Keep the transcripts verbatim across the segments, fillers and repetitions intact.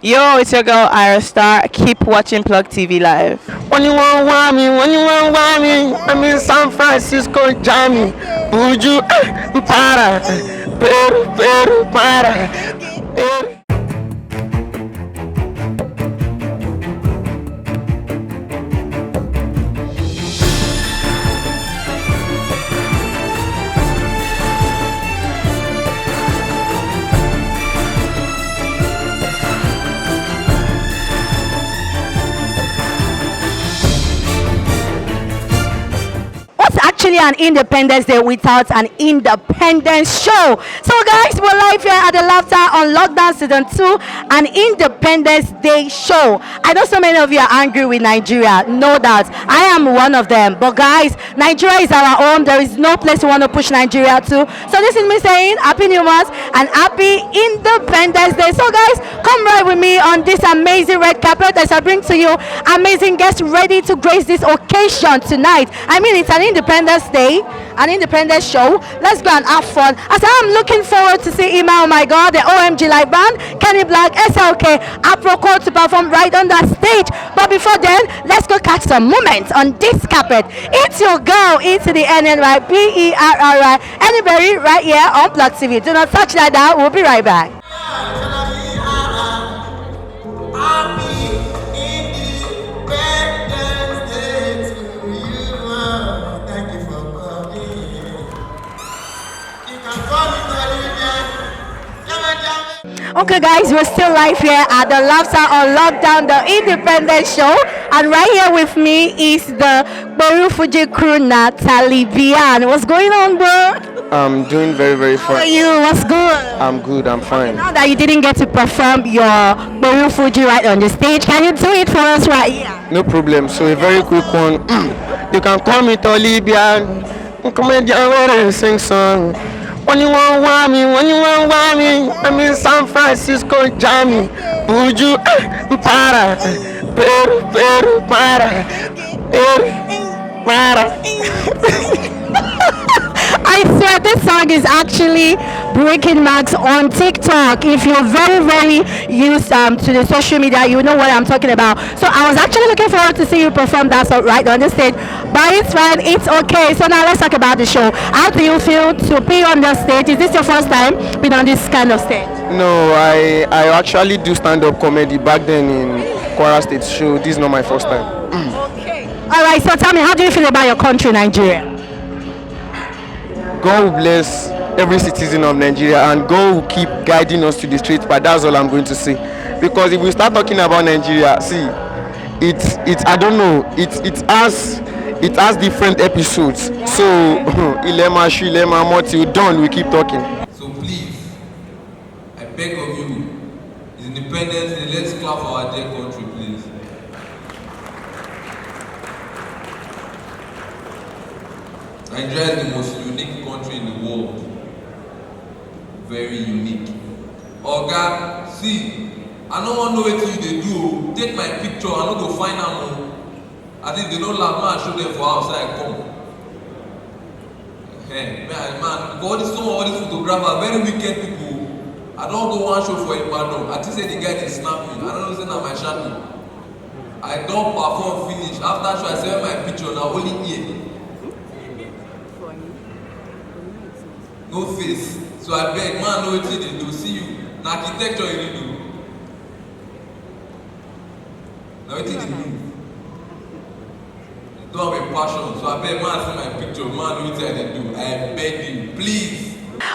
Yo, it's your girl Ira Star. Keep watching Plug T V Live. When you want want me, when you want want me, I'm in San Francisco, Jammy. Buju, eh, para, Peru, Peru, para. Peru. What's actually an Independence Day without an Independence show? So, guys, we're live here at the Laughter on Lockdown Season two, an Independence Day show. I know so many of you are angry with Nigeria, no doubt. I am one of them. But, guys, Nigeria is our home. There is no place you want to push Nigeria to. So, this is me saying Happy New Month and Happy Independence Day. So, guys, come right with me on this amazing red carpet as I bring to you amazing guests ready to grace this occasion tonight. I mean, it's an Independence Day, an Independence show. Let's go and have fun. As I am looking forward to see Ima, oh my God, the O M G live band, Kenny Black, S L K, Aproko to perform right on that stage. But before then, let's go catch some moments on this carpet. It's your girl, E to the N N Y P E R R I, Annie Berry, right here on Plug T V. Do not touch that dial. We'll be right back. Happy Independence Day to you. Thank you for coming. You can call me Caribbean. Okay, guys, we're still live here at the Laughter on Lockdown, the Independence Show, and right here with me is the Boru Fuji crew, Natalie Bian. What's going on, bro? I'm doing very, very fine. How are you? What's good? I'm good. I'm fine. Now that you didn't get to perform your Boru Fuji right on the stage, can you do it for us right here? No problem. So a very quick one. You can call me Tolibian. Come and sing song. When you want want me, when you want want me, I'm in San Francisco, Jammy. Buju, eh, para, Peru, Peru, para, Peru, para. I swear this song is actually breaking marks on TikTok. If you're very, very used um, to the social media, you know what I'm talking about. So I was actually looking forward to see you perform that song right on the stage. But it's fine, it's okay. So now let's talk about the show. How do you feel to be on the stage? Is this your first time being on this kind of stage? No, I I actually do stand-up comedy back then in Kwara State. So this is not my first time. All right, so tell me, how do you feel about your country, Nigeria? God will bless every citizen of Nigeria, and God will keep guiding us to the straight path. That's all I'm going to say. Because if we start talking about Nigeria, see, it's it's I don't know, it's it has it has different episodes. So Ilema Shu, Ilema Moti, done, we keep talking. So please, I beg of you, it's Independence Day, let's clap for our dear country, please. Nigeria is the most unique country in the world. Very unique. Oga, see, I no wan know wetin you dey do o. Take my picture, I no go find am o. At least they no laugh, man, show them for house, I come. Hey, man, man, all this, some of all these photographers, very wicked people. I don go one show for Ibadan. I think say the guy dey snap me. I don't know say na my shadow. I don perform finish. After show, I say, "Where my picture?" Na only ear. No face. So I beg, man, no wetin dey do. See you. Na architecture you dey do. Na wetin dey do. Don have a passion. So I beg, man, see my picture. Man, no wetin I dey do. I beg you, please.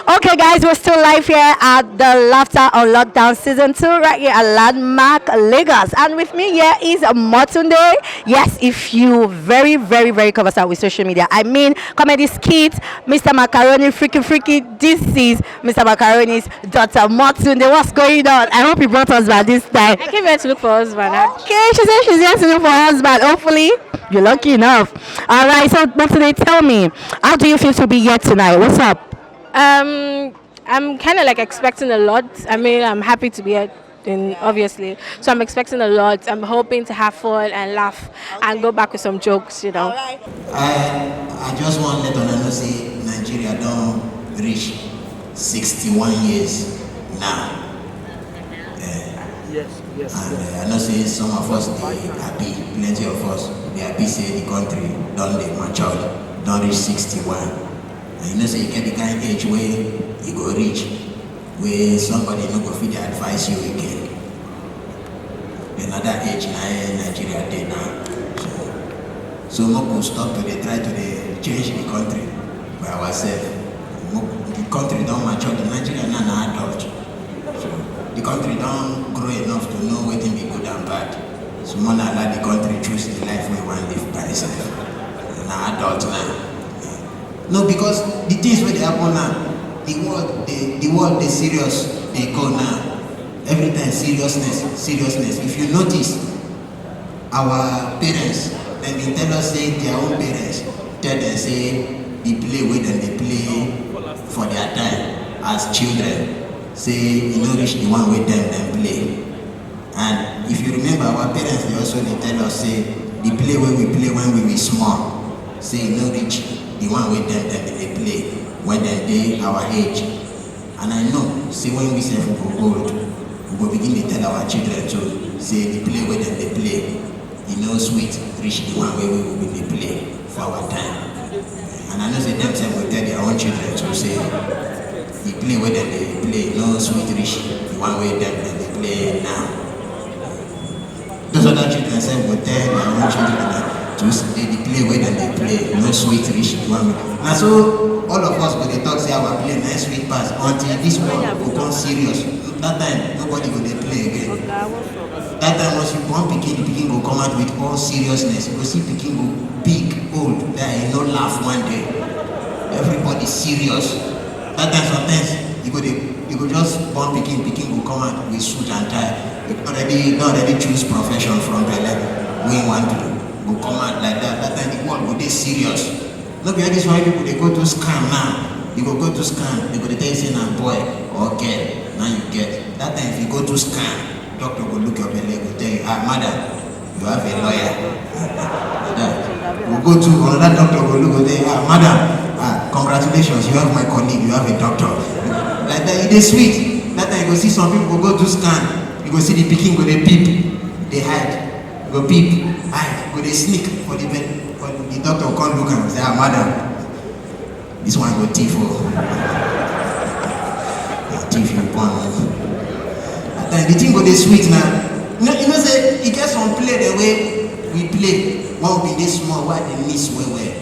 Okay, guys, we're still live here at the Laughter on Lockdown Season two, right here at Landmark Lagos. And with me here is Motunde. Yes, if you very, very, very conversant with social media, I mean, comedy skits, Mister Macaroni, Freaky Freaky, this is Mister Macaroni's daughter, Motunde. What's going on? I hope you brought husband this time. I came here to look for husband. Okay, she said she's here to look for husband. Hopefully, you're lucky enough. All right, so Motunde, tell me, how do you feel to be here tonight? What's up? Um, I'm kind of like expecting a lot. I mean, I'm happy to be here, and obviously, so I'm expecting a lot. I'm hoping to have fun and laugh and go back with some jokes, you know. I I just wan let una know say Nigeria don reach sixty-one years now. Eh, Yes, yes, and uh, I know say some of us dey happy, plenty of us dey happy say the country don dey matured, don reach sixty-one. And you know say you get the kind age wey you go reach, wey somebody no go fit dey advise you again. Another age na eh, Nigeria dey now. So, so make we stop to dey try to dey change the country by ourselves. Make, the country don mature, the Nigeria now na adult. So the country don grow enough to know wetin be good and bad. So make una allow the country choose the life wey e wan live by itself. Na adult now. No, because the things wey dey happen now, the world dey the world dey serious dey go now. Every time seriousness, seriousness. If you notice, our parents dem bin tell us say their own parents tell dem say the play wey dem dey play for their time as children, say e no reach the one wey dem dem play. And if you remember, our parents dey also dey tell us say the play wey we play when we be small, say e no reach the one wey dem dem bin dey play when dem dey our age. And I know say when we sef we go old, we go begin dey tell our children too say the play wey dem dey play e no sweet reach the one wey we bin dey play for our time. And I know say dem sef go tell their own children too say the play wey dem dey play no sweet reach the one wey dem dem dey play now. Those other children sef go tell their own children that to say the play wey dem dey play no sweet reach the one wey. Na so all of us go dey talk say our play na sweet pass until this one go come serious. That time nobody go dey play again. That time once you born pikin, the pikin go come out with all seriousness. You go see pikin go big, old, die, e no laugh one day. Everybody serious. That time sometimes you go dey you go just born pikin, pikin go come out with suit and tie. You don already don already choose profession from belle wey you wan do. Go come out like that. That time the world go dey serious. No be all this one people dey go do scam now. You go go do scam, they go dey tell you say na boy or girl na you get. That time if you go do scam, doctor go look your belle, go tell you, ah, madam, you have a lawyer. Madam, you go to another doctor, go look, go tell you, ah, madam, ah, congratulations, you have my colleague, you have a doctor. Like that, e dey sweet. That time you go see some people go go do scan, you go see the pikin go dey peep, dey hide, go peep, hide, go dey sneak for the bed. For the doctor come look am say, ah, madam, this one go thief o. Na thief you born o. At times the thing go dey sweet na. You know, you know say e get some play dem wey we play when we bin dey small wey I dey miss well well.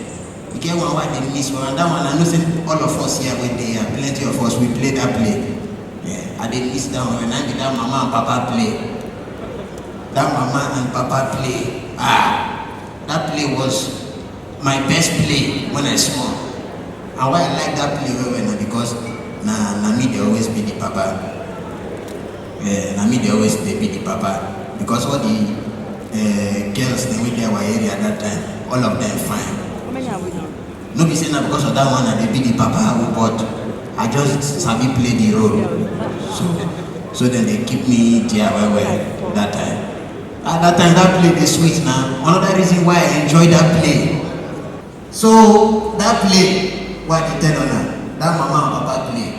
E get one wey I dey miss well well, and that one I know say all of us here wey dey here, plenty of us we play that play. Yeah, I dey miss that one. Na be that mama and papa play. That mama and papa play. Ah, that play was my best play when I small. And why I like that play well well na because na na me dey always be the papa. Eh, na me dey always dey be the papa because all the eh, girls dem wey dey our area that time, all of them fine. How many are we now? No be say na because of that one I dey be the papa o, but I just sabi play the role. So so dem dey keep me there well well that time. At that time that play dey sweet na. Another reason why I enjoy that play. So that play wey I dey tell una, that mama and papa play,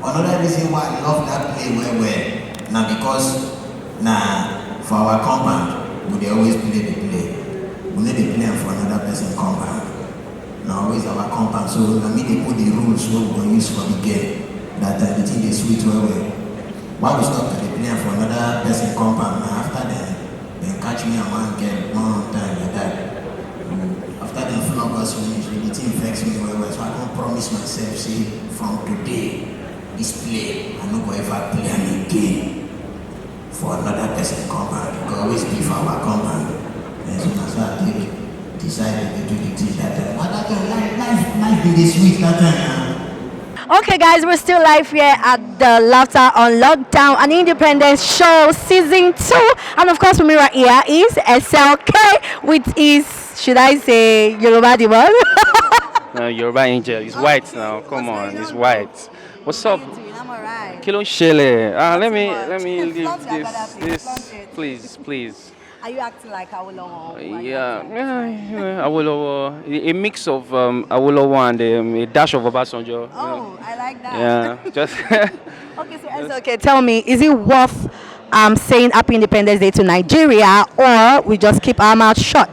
another reason why I love that play well well na because na for our compound we dey always play the play. We no dey play am for another person compound. Na always our compound, so na me dey put the rules wey we go use for the game. That time the thing dey sweet well well. Why we stop to dey play am for another person compound na after dem dem catch me and one girl one time like that. After dem flog us finish, the thing vex me well well, so I come promise myself say from today, this play I no go ever play am again for another person compound. E go always be for our compound. And so na so I take decide to dey do the thing that time. At that time, life life life bin dey sweet that time na. Okay, guys, we're still live here at the Laughter on Lockdown, an independent show, season two. And of course, with me right here is S L K with his, should I say, Yoruba the one? No, Yoruba Angel. It's white now. Come on, it's white. What's up? I'm alright. Kí ló ń ṣẹlẹ̀? Ah, let me let me Flaunt leave your this brother, please. this Flaunt it. Please, please. Are you acting like Awolowo? Why you Yeah, acting like yeah, yeah. Awolowo, a a mix of um, Awolowo and um, a dash of Obasanjo. You know. Oh, I like that. Yeah, just Okay, so S L K, tell me, is it worth um, saying Happy Independence Day to Nigeria, or we just keep our mouth shut?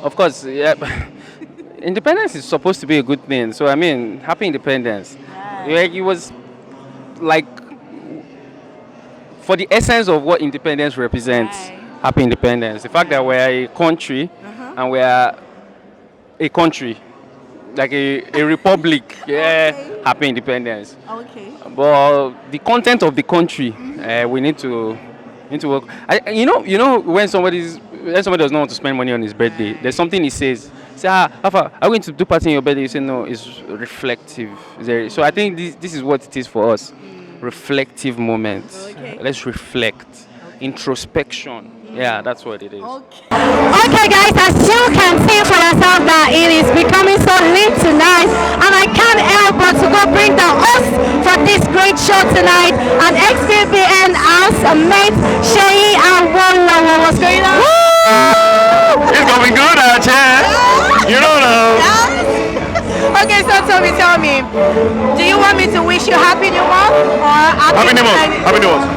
Of course, yeah. Independence is supposed to be a good thing. So I mean, happy independence. Like, it was like, for the essence of what independence represents. Happy independence. The fact that we're a country and we are a country, like a, a republic. Yeah, happy independence. Okay. But the content of the country, uh, we need to need to work. I, you know, you know when somebody's when somebody does not want to spend money on his birthday, there's something he says. Say, ah, Alpha, are we going to do party on your birthday? You say no. It's reflective. There- So I think this this is what it is for us. Reflective moments. Okay. Let's reflect. Introspection. Yeah, that's what it is. Okay, guys, as you can see for yourself that it is becoming so lit tonight, and I can't help but to go bring the host for this great show tonight, and X B B N housemates Seyi Awolowo. What's going on? It's going good out here. You don't know. Okay, so tell me, tell me, do you want me to wish you happy new month or happy Happy new month. Friday? Happy new month.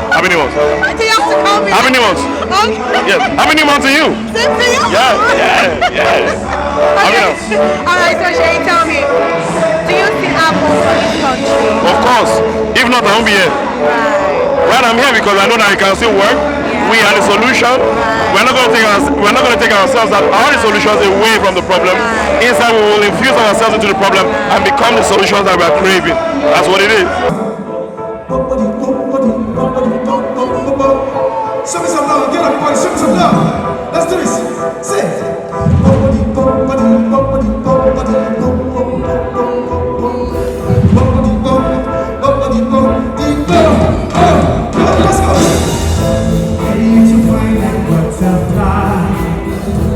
Happy new month. Do you have to call me? Happy new month. Okay. Yes. Happy new month to you. Same to you. Yeah, yeah, yeah. Happy new month. All right, so Seyi, tell me, do you still have hope for this country? Of course. If not, I won't be here. Right, I'm here because I know that I can still work. We are the solution. We're not going to take our, we're not going to take ourselves out, all the solutions away from the problem. Instead, we will infuse ourselves into the problem and become the solutions that we are craving. That's what it is. Show me some love, get up, everybody, show me some love. Let's do this. Say it. Let's go. Ready to find that butterfly.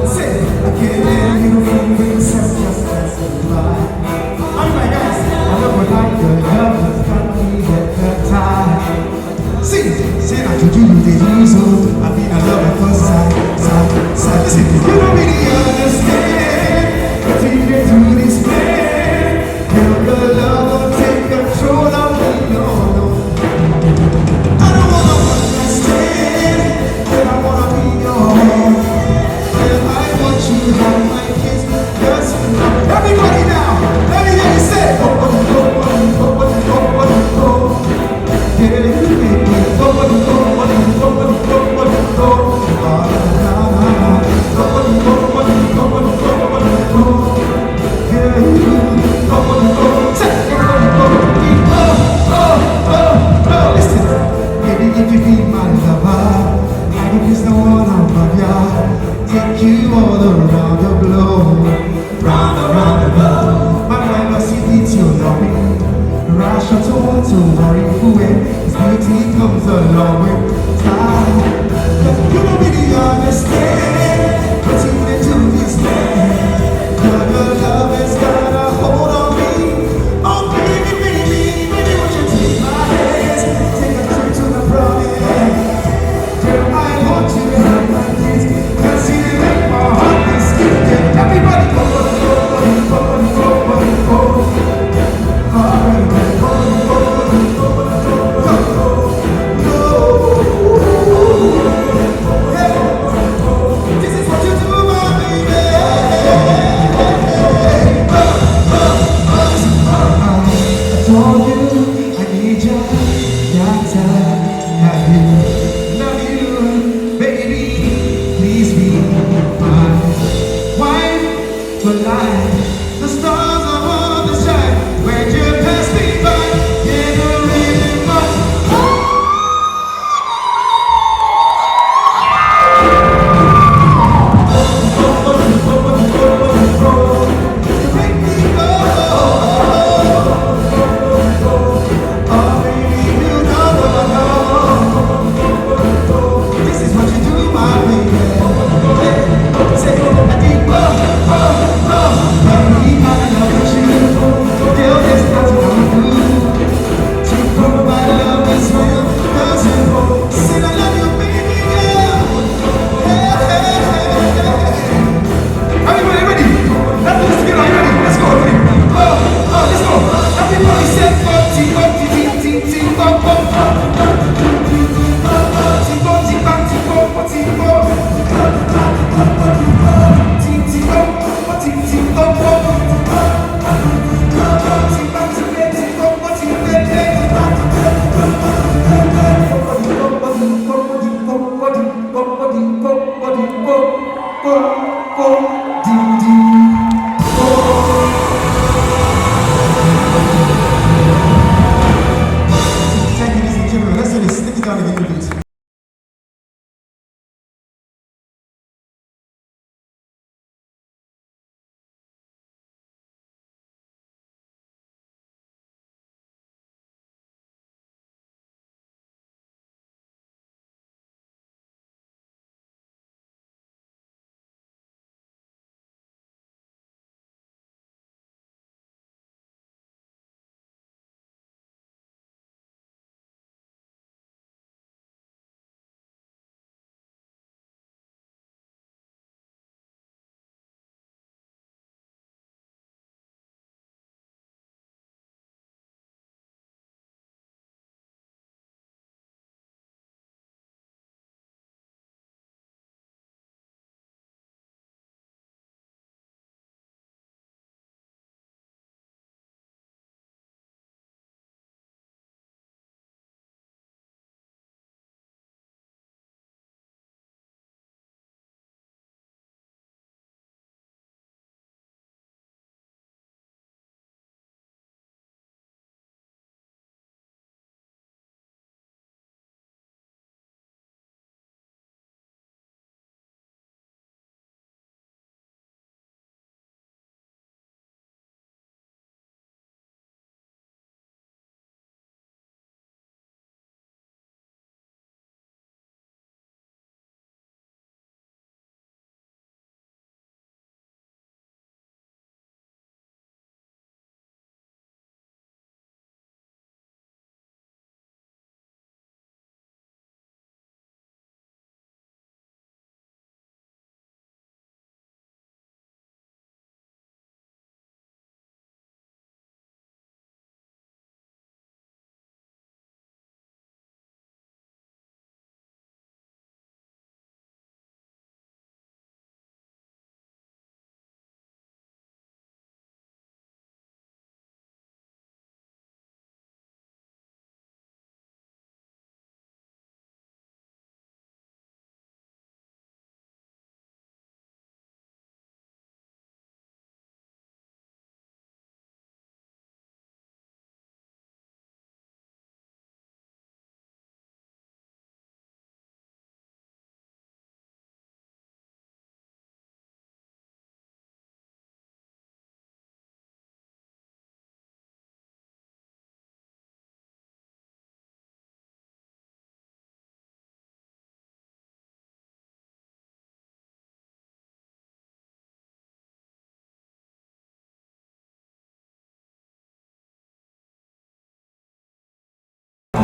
Say, I can't let you feel such a special life. All right, guys, I love what I do. Love has got me hypnotized. See, say I told you you did use, oh, I mean, I love at first sight, sight, sight. Listen, you don't really understand what you did to this man. Girl, your love will take control of me, no, no. I don't wanna understand, but I wanna be your man. Girl, I want you to have my kids. Yes, everybody now, let me hear you say, oh, oh, oh, oh, oh, oh, oh, oh, oh. Listen, baby, if you be my lover, I will kiss the one on my yard, take you all around the globe. Round and round the world, my mind must see it's your love. Rush on to want to worry who it is. Beauty comes along with time. But you don't really understand what you did to this man. Your, your love has got a hold on me. Oh, baby, baby, baby, won't you take my hands? Take a trip to the promised land. Girl, I want you to have my kids. Cause you make my heart be skipping. Everybody go, go, go, go, go, go, go, go. Alright, go, go, go, go, go, go, go, go. Hey, this is what you do, my baby. I told you I need you, got to have you. Love you, baby, please be my wife for life. The stars are on the side when you pass me by. Never really much. Everybody ready? Let's do this together. Are you ready? Let's go. Ready? Oh, oh, let's go. Everybody say, oh, T, oh, T, T, T, T, oh, oh, oh.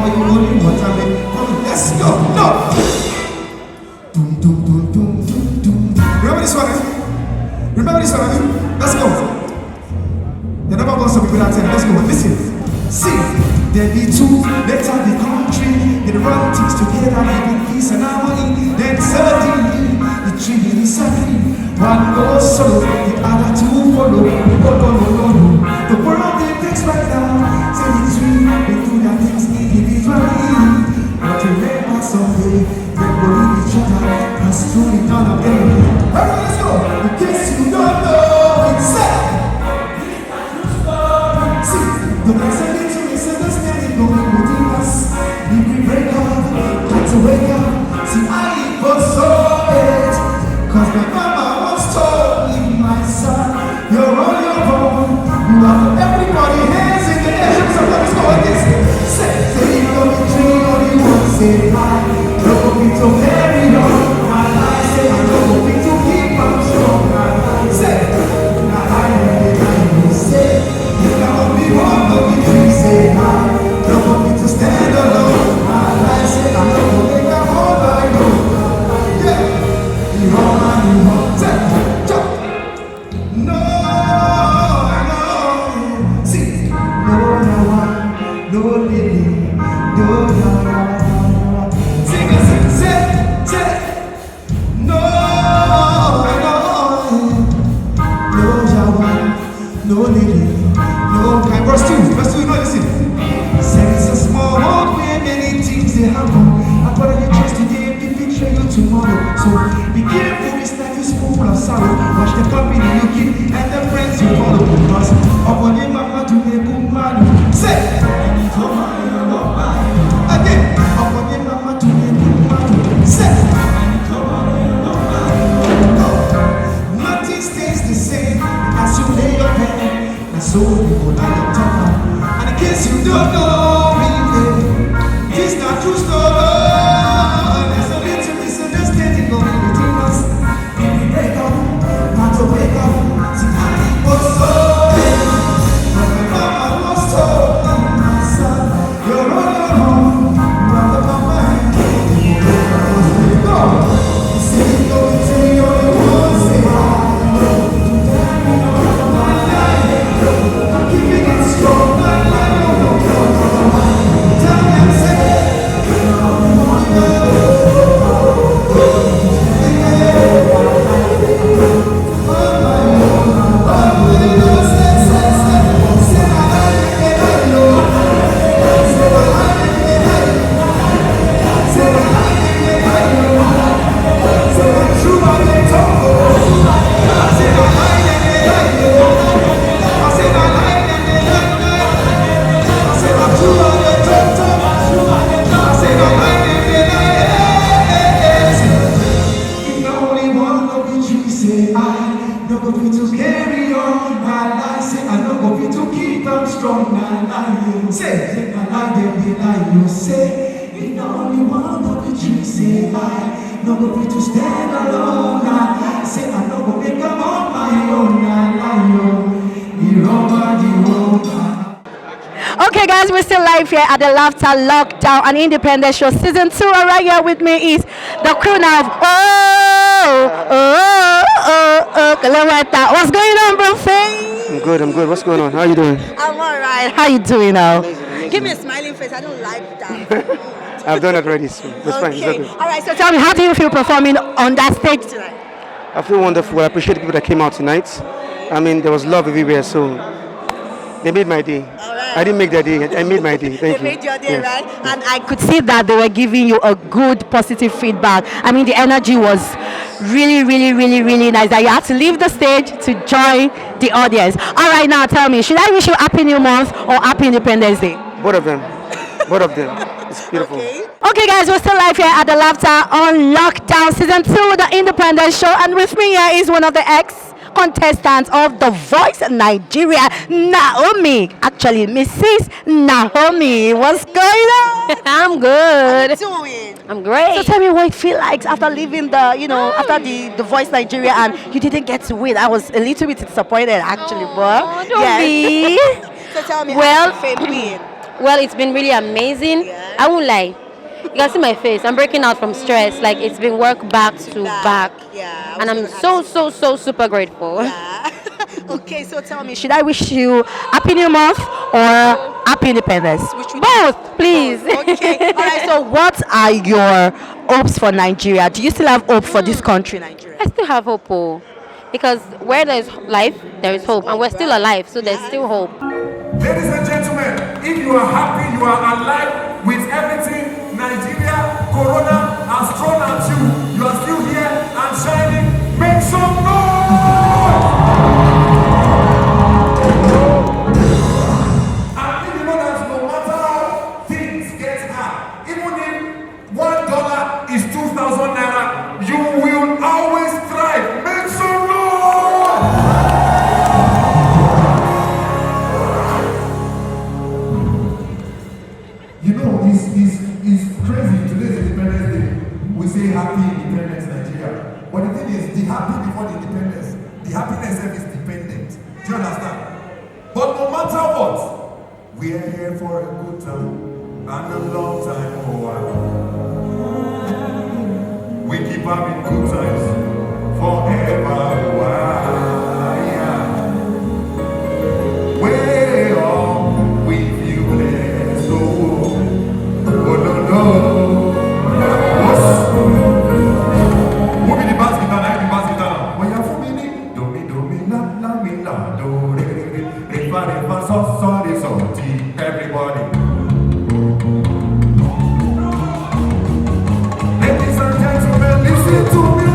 Only water make. Come, let's go. No. Dum, dum, dum, dum, dum, dum. Remember this one, eh? Remember this one, eh? Let's go. The number one song people are telling. Let's go. Listen. See, there be two, later the country. They run things together, live in peace and harmony. Then suddenly, the tree is happy. One goes solo, the other two follow. Oh, no, no, no, no. The world they fix right now. Say the three, they do their things individually. But remember someday, they will leave each other. That's truly none of them. Alright, let's go. In case you don't know, it's set. See, the next thing to misunderstanding going within us. If we break up, got to wake up. See, I ain't for so it. Cause my mama once told me, my son, you're on your own. You have everybody hands in the air. Show me some love. Let's go like this. Say, say, you know me, three, only one, say, I. Don't be to carry on. My life, say, I don't be to keep on strong. Say, I, I, I, I, say, No, lady, no. Okay, verse two, verse two, no, listen. Say it's a small world where many things they happen. I put you trust today, be picture you tomorrow. So be careful, it's like you spoonful of sorrow. Watch the company you keep and the friends you follow. Because upon your mama to make good man. Say, again, upon your mama to make good man. Say, nothing stays the same as you lay your head. And so we go down the top. And in case you don't know me, eh, this na true story. There's a little misunderstanding going between us. If we break up, not to break up. See, I was so, but my mama was told me, my son, you're on your own. You have the mama and you go. If na only one of the three say I no go fit to carry on my life, say I no go fit to keep am strong, na lie you say, say na lie dem dey lie you say. If na only one of the three say I no go fit to stand alone, na lie say I no go make am on my own, na lie you. Irọ́ má di wọ́n. Okay, guys, we're still live here at the Laughter Lockdown and Independence Show Season two. And right here with me is the crew now of Oh, Oh, Oh, Oh, Kalawata. What's going on, bro? Faye? I'm good, I'm good. What's going on? How you doing? I'm all right. How you doing now? Amazing, amazing. Give me a smiling face. I don't like that. I've done it already, so it's fine. It's okay. Okay. All right, so tell me, how do you feel performing on that stage tonight? I feel wonderful. I appreciate the people that came out tonight. I mean, there was love everywhere, so they made my day. All right. I didn't make their day. I made my day. Thank you. They made your day, yes, right? And I could see that they were giving you a good, positive feedback. I mean, the energy was really, really, really, really nice that you had to leave the stage to join the audience. All right, now tell me, should I wish you Happy New Month or Happy Independence Day? Both of them. Both of them. It's beautiful. Okay. Okay, guys, we're still live here at the Laughter on Lockdown Season two, the Independence Show, and with me here is one of the ex contestants of The Voice Nigeria, Naomi. Actually, Missus Naomi. What's going on? I'm good. How you doing? I'm great. So tell me what it feel like after leaving the, you know, after the, The Voice Nigeria and you didn't get to win. I was a little bit disappointed, actually, but don't be. So tell me, well, how's the fame been? Well, it's been really amazing. Yeah. I won't lie. You can see my face. I'm breaking out from stress. Like, it's been work back to back. Yeah, I was And I'm gonna so, ask you. so, so super grateful. Yeah. Okay, so tell me, should I wish you Happy New Month or Happy Independence? Which one? Both, please. Okay. All right. So, what are your hopes for Nigeria? Do you still have hope for this country, Nigeria? I still have hope, oh, because where there's life, there is hope, and we're still alive, so there's still hope. Ladies and gentlemen, if you are happy, you are alive with everything Nigeria Corona has thrown at you, you are still here and shining. Make some noise! And if you know that no matter how things get hard, even if one dollar is two thousand naira, you will always thrive. Make some noise! You know, it's, it's, it's crazy. Today is Independence Day. We say happy independence, Nigeria. But the thing is, the happy before the independence, the happiness itself is dependent. Do you understand? But no matter what, we are here for a good time and a long time. Oh, wow. We keep having good times forever. Why? Way up with you, bless the world. Oh, no, no. What's, who be the bass guitar? Like the bass guitar now. When you're for me, do me, do me, la, la, me, la, do, re, re, re, re, fa, re, fa, so, so, re, so, ti. Everybody. Ladies and gentlemen, listen to me.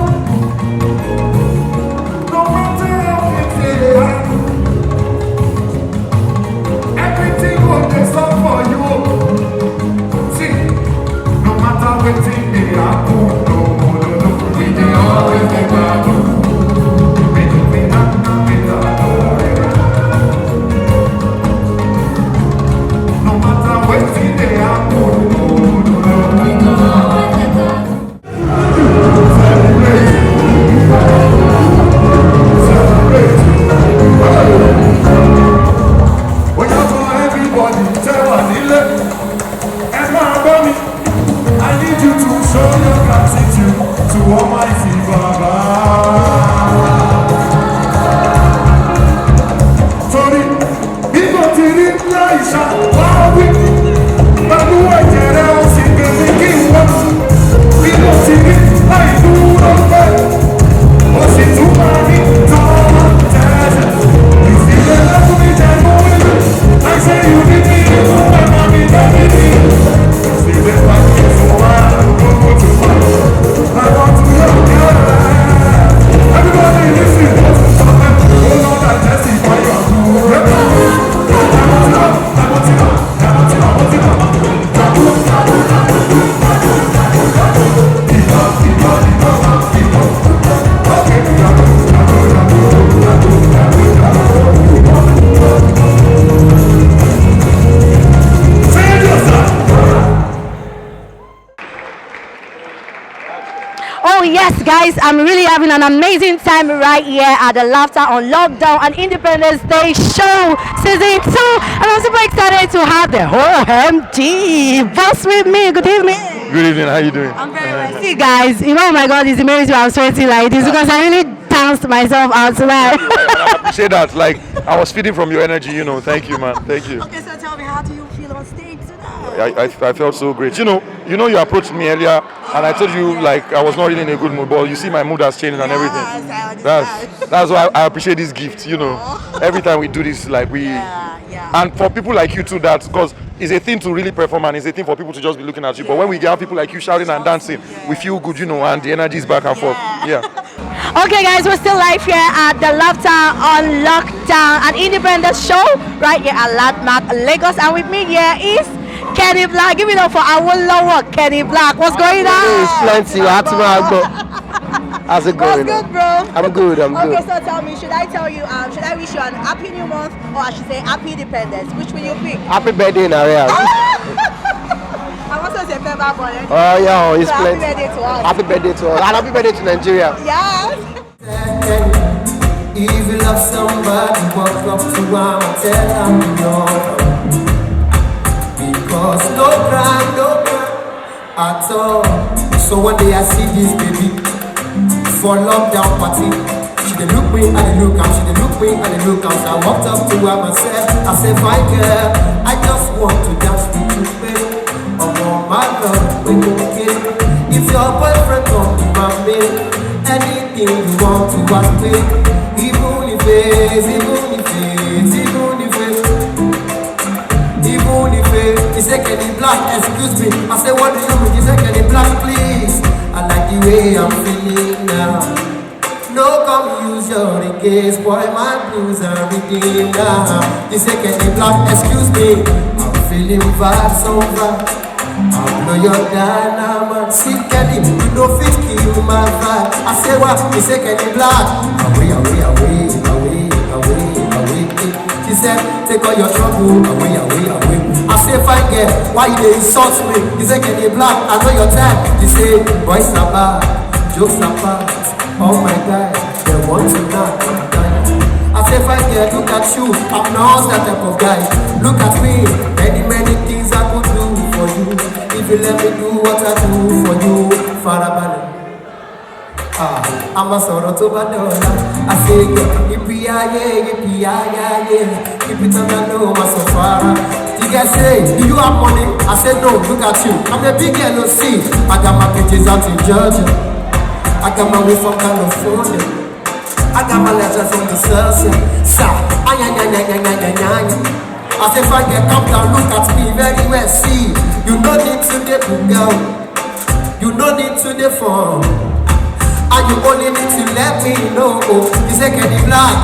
No matter how it is, everything will be solved for you. See, no matter wetin dey happen, no, no, no, no, we dey always dey gbadun. Make we na, na, make I no worry. No matter wetin dey happen, no, no, no, no, we dey always dey gbadun. Celebrate. Celebrate. Oya, for everybody, tell one ilé. Ẹ máa gbọ́ mi. I need you to show your gratitude to Almighty Baba. Torí bí mo ti rí láì ṣá, wá wí. Pẹ̀lú ẹ̀jẹ̀ rẹ̀, ó sì gbé mi kí n wá. Bí mo ti rí láì dúró pẹ́, ó sì tún máa rí tán tẹ́lẹ̀. Ìdílé lẹ́kùn mi jẹ́ mú mi. I say you need me, you know that I'm in love with you. Say that I get so wild, don't go too far. I want to know, yeah. Everybody listen, don't stop it. Oh Lord, I testify you are good. Oh yes, guys, I'm really having an amazing time right here at the Laughter on Lockdown and Independence Day Show Season two, and I'm super excited to have the whole M D boss with me. Good evening. Good evening. How you doing? I'm very well. See, guys, you know, oh my God, it's amazing. I'm sweating like this because I really danced myself out tonight. I appreciate that. Like, I was feeding from your energy, you know. Thank you, man. Thank you. Okay, so tell me, how do you feel on stage tonight? I, I, I felt so great. You know, you know, you approached me earlier, and I told you, like, I was not really in a good mood. But you see, my mood has changed and everything. Yes, I understand. That's that's why I appreciate this gift. You know, every time we do this, like, we Yeah, yeah. and for people like you too, that because it's a thing to really perform and it's a thing for people to just be looking at you. But when we have people like you shouting and dancing, we feel good, you know, and the energy is back and forth. Yeah. Yeah. Okay, guys, we're still live here at the Laughter on Lockdown, an independent show right here at Landmark Lagos. And with me here is Kenny Black. Give it up for Awolowo Kenny Black. What's going on? It's plenty. What's going on? How's it going? What's good, bro? I'm good. I'm okay, good. So tell me, should I tell you, um, should I wish you an happy new month, or I should say happy independence? Which will you pick? Happy birthday in arrears. I'm also a September born. Oh yeah, oh, it's so plenty. Happy birthday to us. Happy birthday to us. And happy birthday to Nigeria. Yes. If you love somebody, walk up to her and tell her you love her. Because no cry, no At all. So one day I see this baby for lockdown party. She dey look me, I dey look am. She dey look me, I dey look am. So I walked up to her and said, I said, "Fine girl, I just want to dance with you, babe. Omo, my love, we go get. If your boyfriend come be my man, anything you want to ask me, even if it's, even if it's, even if it's." Even if it is a Kenny Black, excuse me. I say, "What do you mean?" He said, "Kenny Black, please. I like the way I'm feeling now. No come use your reggae, spoil my blues and redeem now." He said, "Kenny Black, excuse me. I'm feeling vibes on vibes. I blow your dynamite. See, Kenny, you know fit kill my vibe." I say, "What?" He said, "Kenny Black, away, away, away, away, away, away." She said, "Take all your trouble away, away, away." I say, "Fine girl, why you dey insult me?" He said, "Kenny Black, I know your type." He said, "Boys are bad, jokes are bad. All my guys, they want to knock, knock, knock." I say, "Fine girl, look at you. I'm not that type of guy. Look at me. Many, many things I could do for you. If you let me do what I do for you, farabalẹ̀." Ah, a máa sọ̀rọ̀ tó bá dọ̀la. I say, "Girl, ibi ayé, ibi ayé, ayé, ibi tán bá ló máa sọ fara." The girl say, "Do you have money?" I say, "No, look at you. I'm a big L O C. I got my pictures out in Georgia. I got my way from California. I got my letters from the source. Sir, ay, ay, ay, ay, ay, ay, ay, ay." I say, "Fine girl, calm down, look at me very well. See, you no need to dey booga o. You no need to dey form. And you only need to let me know." Oh, he said, "Kenny Black,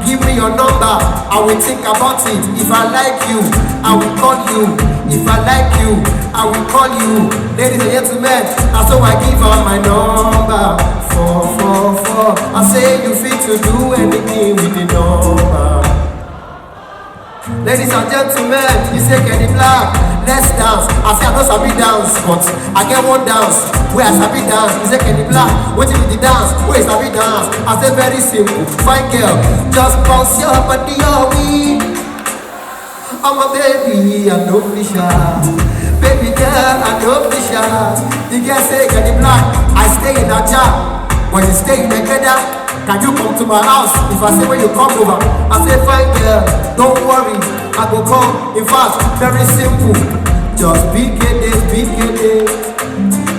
give me your number. I will think about it. If I like you, I will call you. If I like you, I will call you." Ladies and gentlemen, na so I give her my number. Four, four, four. I say you fit to do anything with the number. Ladies and gentlemen, he say, "Kenny Black, let's dance." I say, "I no sabi dance, but I get one dance wey I sabi dance." He say, "Kenny Black, wetin be the dance wey you sabi dance?" I say, "Very simple, fine girl, just bounce your body, oh, we." I'm a baby, I no be shy. Baby girl, I no be shy. The girl say, "Kenny Black, I stay in Ajah, but you stay in Egbeda. Can you come to my house if I say when you come over?" I say, "Fine girl, don't worry, I go come." In fact, very simple. Just be kidding, be kidding.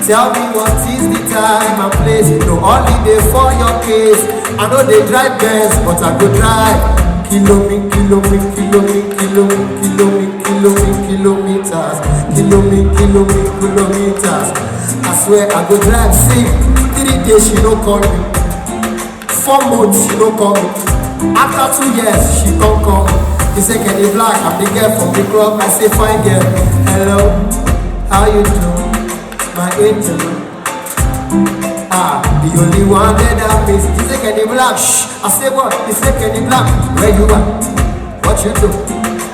Tell me what is the time and place. No holiday for your case. I know they drive Benz, but I go drive. Kilomi, kilomi, kilomi, kilomi, kilomi, kilomi, kilometers. Kilomi, kilomi, kilometers. I swear I go drive. See, three days she no call me. Four months she no call me. After two years, she come call me. He say, "Kenny Black, I'm the girl from the club." I say, "Fine girl, hello, how you doing, my angel?" Ah, the only one that I miss. He say, "Kenny Black, shh." I say, "What?" He say, "Kenny Black, where you are? What you do?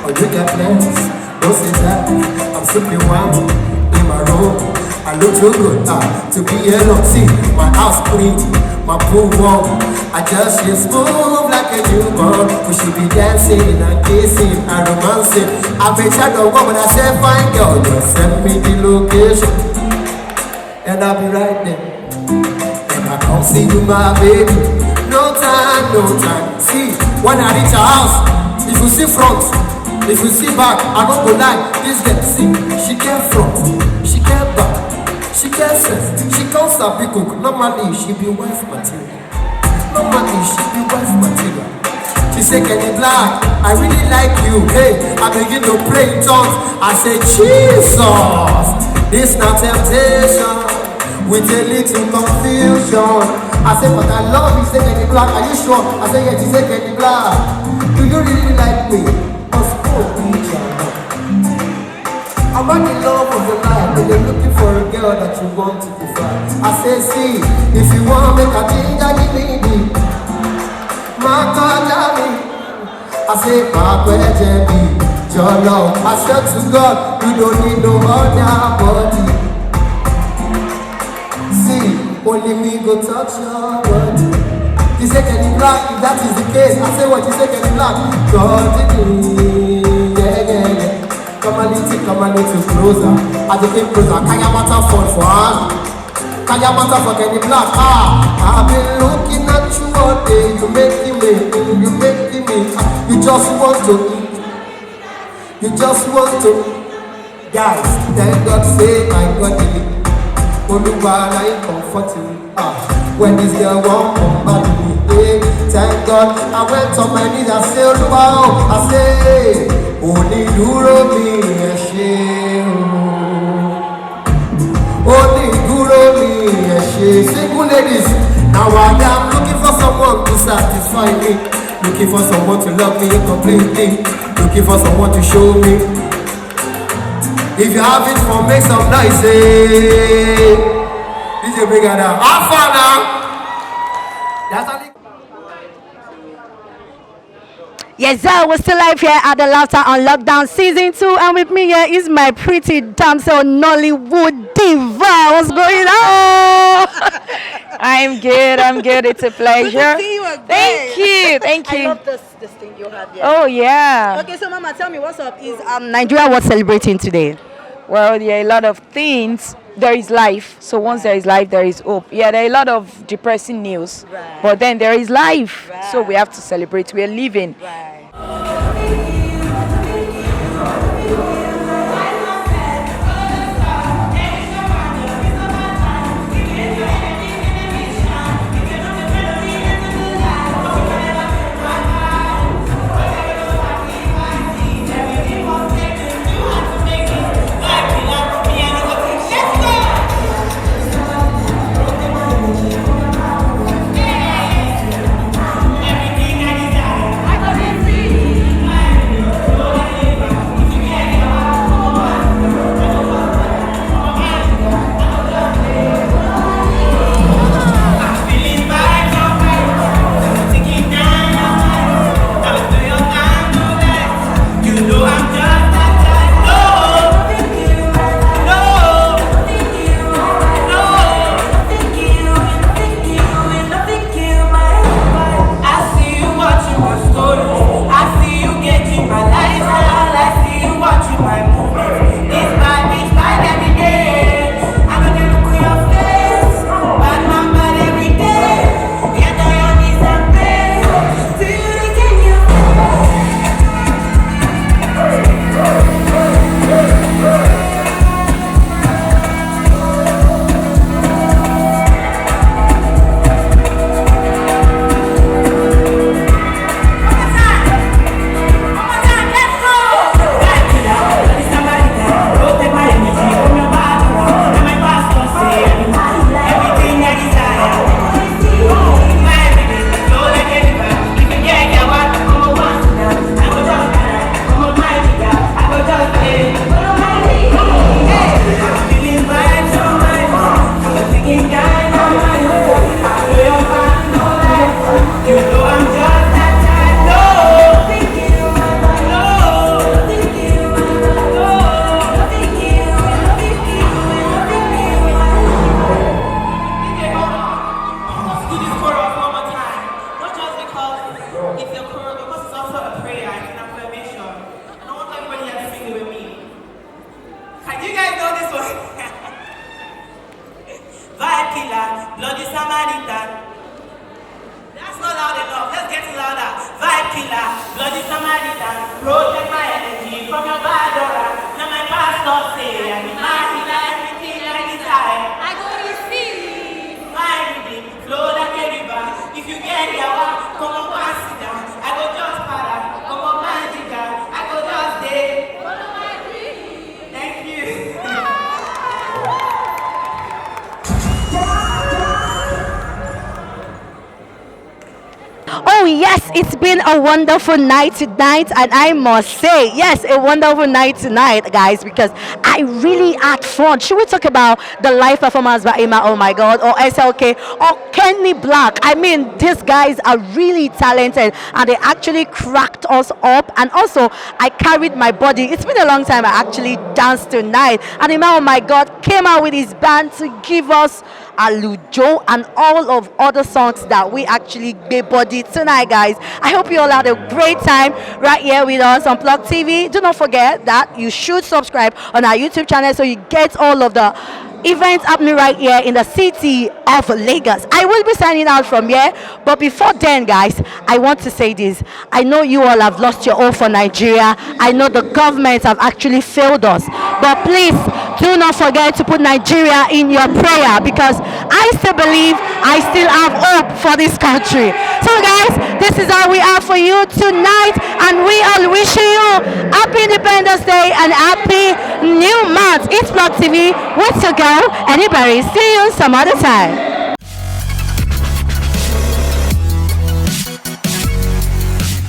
Or you get plans?" Don't say that. I'm sipping wine in my room. I look too good, ah, to be alone. See, my house clean, my pool warm. I just feel smooth like a newborn. We should be dancing and kissing and romancing. I make sure the woman I say, "Fine girl, just send me the location, and I'll be right there. And I come see you, my baby. No time, no time." See, when I reach her house, if you see front, if you see back, I no go lie. This girl, see, she get front, she get back, she get sense, she come sabi cook. Normally, she be wife material. Normally, she be wife material. She say, "Kenny Black, I really like you. Hey," I begin to pray in tongues. I say, "Jesus, this na temptation with a little confusion." I say, "But I love you." She say, "Kenny Black, are you sure?" I say, "Yes." She say, "Kenny Black, do you really like me?" Of course, we shall. I'm not in love with the life, but you're looking for a girl that you want to be fine. I say, "See, if you want make a ginger, give me the Macaroni." I say, "Papa, J B, your love." I swear to God, you don't need no other body. See, only me go touch your body. He say, "Kenny Black, if that is the case." I say, "What?" He say, "Kenny Black, God, yeah, yeah, yeah." Come a little, come a little closer. As you get closer, Kaya Matter fall for hand. Kaya Matter for Kenny Black. Ah, I've been looking at you all day. You making me, you making me. You just want to, you just want to. Guys, thank God say I got the Oluwa na comforting. Ah, when this girl won't come back to me, eh, thank God I went on my knees. I say, Oluwa, oh, I say, Oniduro mi, ẹ ṣé o. Oniduro mi, ẹ ṣé. Single ladies, now I am looking for someone to satisfy me. Looking for someone to love me completely. Looking for someone to show me. If you have it for, make some noise, eh? D J Brigada, how far now? That's all. Yes, sir. We're still live here at the Laughter on Lockdown Season two, and with me here is my pretty damsel, Nollywood diva. What's going on? I'm good. I'm good. It's a pleasure. Good to see you again. Thank you. Thank you. I love this this thing you have here. Oh, yeah. Okay, so Mama, tell me, what's up? Is um Nigeria worth celebrating today? Well, there are a lot of things. There is life. So once there is life, there is hope. Yeah, there are a lot of depressing news. Right. But then there is life. Right. So we have to celebrate. We are living. Right. It's a prayer, it's an affirmation. I don't want everybody here to sing it with me. Can you guys know this one? Vibe killer, bloody Samaritan. That's not loud enough. Let's get it louder. Vibe killer, bloody Samaritan. Protect my energy from your bad aura. Now my pastor say, I need my healer, everything I desire. I go receive. My reading, flow like a river. If you get yawa, come on, go and sit down. I go just para, come on, my jigger. I go just day. Follow my dream. Thank you. Oh yes, it's been a wonderful night tonight, and I must say, yes, a wonderful night tonight, guys, because I really had fun. Should we talk about the live performance by Emma? Oh my God, or S L K, or Kenny Black? I mean, these guys are really talented, and they actually cracked us up. And also, I carried my body. It's been a long time I actually danced tonight, and Emma, oh my God, came out with his band to give us Alujo, and all of other songs that we actually gbé body tonight, guys. I hope you all had a great time right here with us on Plug T V. Do not forget that you should subscribe on our YouTube channel so you get all of the events happening right here in the city of Lagos. I will be signing out from here, but before then, guys, I want to say this. I know you all have lost your hope for Nigeria. I know the government have actually failed us. But please, do not forget to put Nigeria in your prayer, because I still believe, I still have hope for this country. So, guys, this is all we have for you tonight, and we are wishing you happy Independence Day and happy new month. It's Plug T V with your girl, Annie Berry. See you some other time.